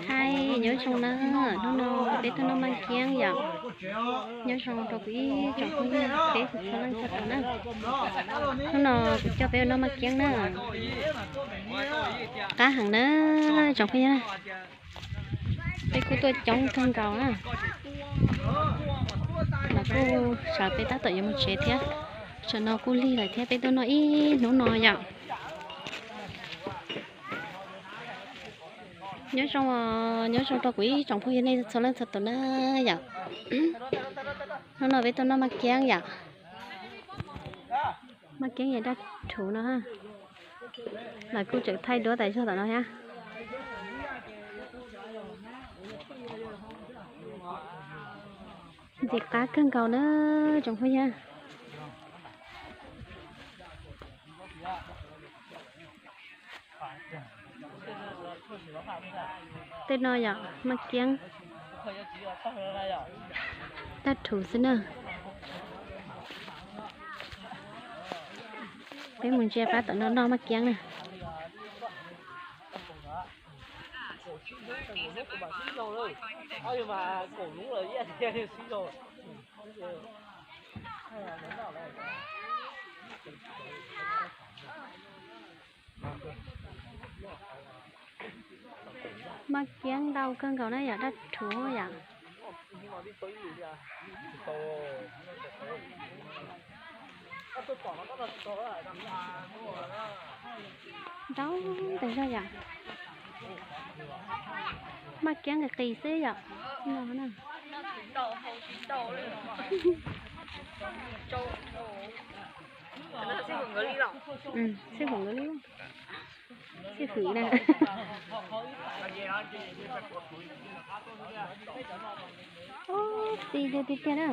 Hais nyob zoo na, hnub no peb tuaj noj maj kiab yom. Nyob zoo rau kuv ib tsoom phooj ywg peb txhua leej txhua tus na. Hnub no kuv coj peb ua noj maj kiab na. Qab heev na tsoom phooj ywg na. Peb kuj tuaj coob kawg nkaus na. Los kuj sawv peb tab tom yuav mus tsev thiab. Tam no kuj lig lawm thiab peb tuaj noj ib hnub no yom. Nyob zoo, nyob zoo rau kuv ib tsoom phooj ywg nej txhua leej txhua tus na yom. Hnub no peb tuaj noj maj kiab yom. Maj kiab yog daj rhuv no. Lawv kuj tseem thaij duab tas zog tom no thiab. Ntxim qab kawg nkaus na tsoom phooj ywg. Tej no yom maj kiab daj rhuv xwb na. Peb mus ntsia pab tom no noj maj kiab na. Maj kiab ntau kawg nkaus na yom, daj rhuv yom. Ntau tas zog yom. Maj kiab nqis qis xwb yom. Txhij hwm nkawd li, txhij hwm na. Ub, txi yug tiag tiag na.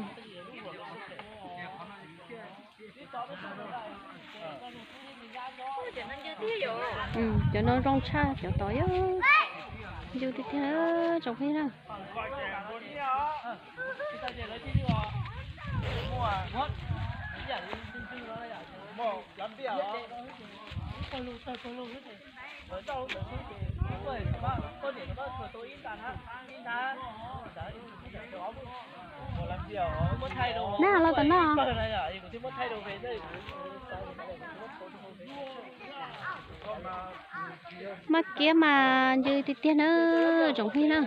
Cov no zoo tshaj cov tod yog yug tiag tiag tsoom phooj ywg na. Nab los tom no. Maj kiab mas ncw tiag tiag na, tsoom phooj ywg na.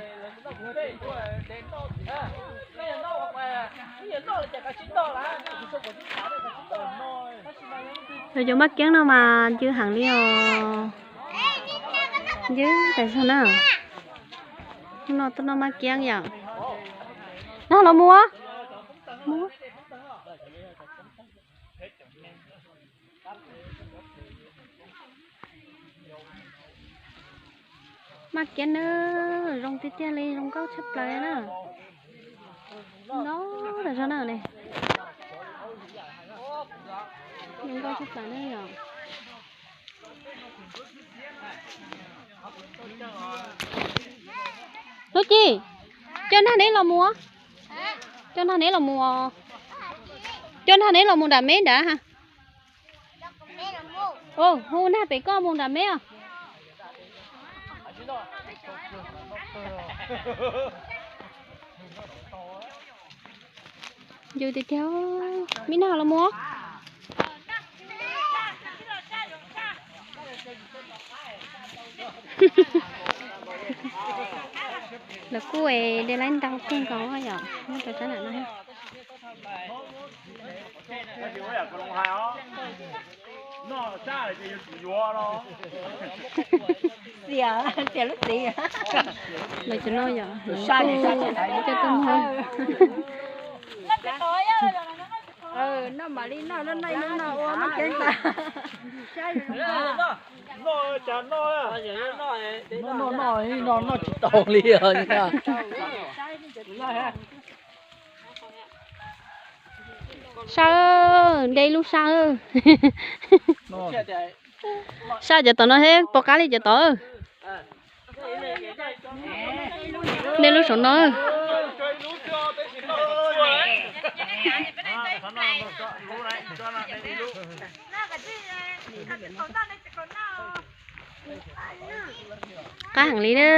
Yog cov maj kiab no mas ncw heev li os. Ncw tas zog na. Hnub no tuaj noj maj kiab yom. Nag los mus. Maj kiab na, zoo tiag tiag li, zoo nkauj tshaj plaws na. Nov tas zog na ne. Zoo nkauj tshaj plaws na yom. Tub Ci, coj nag neb los mus, coj nag neb los mus, coj nag neb los mus nram meb nrad. Hu nag pem koj mus nram meb os. Yus tiag tiag, mib nag los mus. Lawv kuj de laib ntau kawg nkaus yom, nyob rau sab nram no. Xiam, xiam lub txiv. Lawv cov no yom, lawv kuj coj tuaj muag. Noj mam li noj, noj noj ua noj ceeb tas. Noj noj noj tsis tau li os. Saw, de lub saw. Saw cov tom no thiab pom qab li cov tod. De lub saum no. Qab heev li na.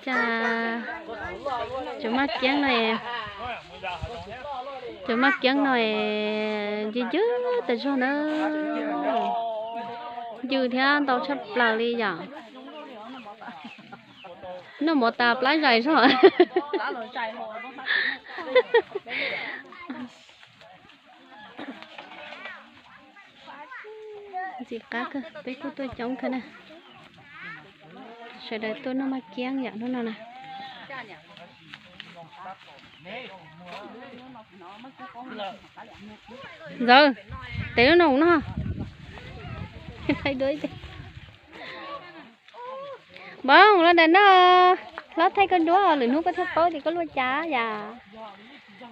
Cas cov maj kiab no, cov maj kiab no ncw ncw tas zog na. Ncw thiab ntau tshaj plaws li yom. Noj mov tas plab zais zog. Ntxim qab kawg, peb kuj tuaj coob kawg na. Sawv daws tuaj noj maj kiab yom hnub no na. Ntxawm, tes lub no kuv noj. Thaij duab ib teg. Npoo, los nram no, hlob thaij koj duab, lwm hnub koj thiaj paub tias koj luaj cas yom.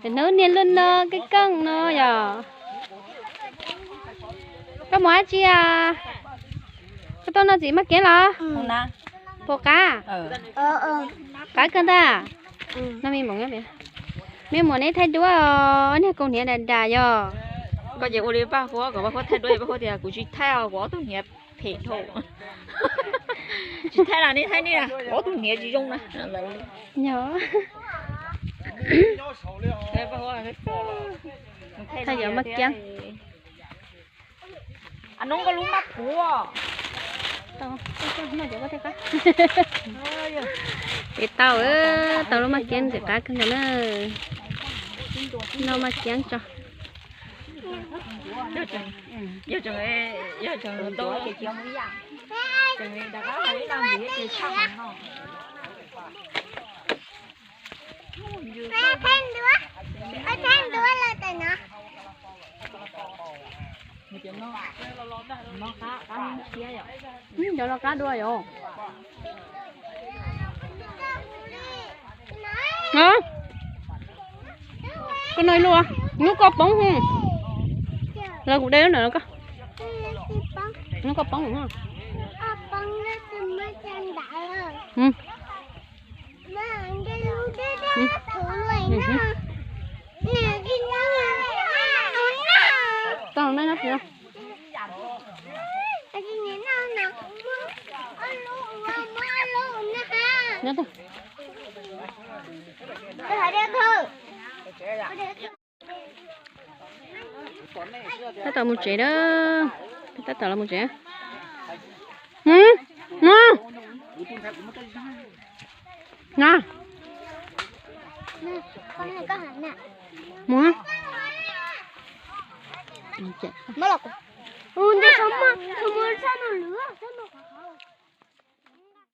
Lwm hnub niag luaj no, keej keej no yom. Koj mus dab tsi a? Koj tuaj noj txiv maj kiab los? Puas qab? Qab kawg ntag. No me muam, me muam neb thaij duab os, niag kaus hniav dam dam yog. Koj ces ua li Paj Huab, kom Paj Huab thaij duab, Paj Huab tias kuv tsis thaij os, kuv ob tug hniav phem dhau. Tsis thaij las, nej thaij nej, kuv ob tug hniav tsis zoo na. Yog. Thaij cov maj kiab. Noob, koj lub maj puv. Tes tau, tau lub maj kiab ntxim qab kawg nkaus na. Noj maj kiab tso. Yog tseem, yog tseem, yog tseem ntau ces tsis mus ib yam. Tseem rov qab mus ib leeg ntxiv ces tshaj qhov no. Cov no qab dua yom. Koj no ib lub, hnub koj poob. Los kuv de lub ntawm no koj. Hnub koj poob. Tau, nyob no. Nyob tau. Tab tom mus tsev na. Tab tom los mus tsev. No. No. Mus.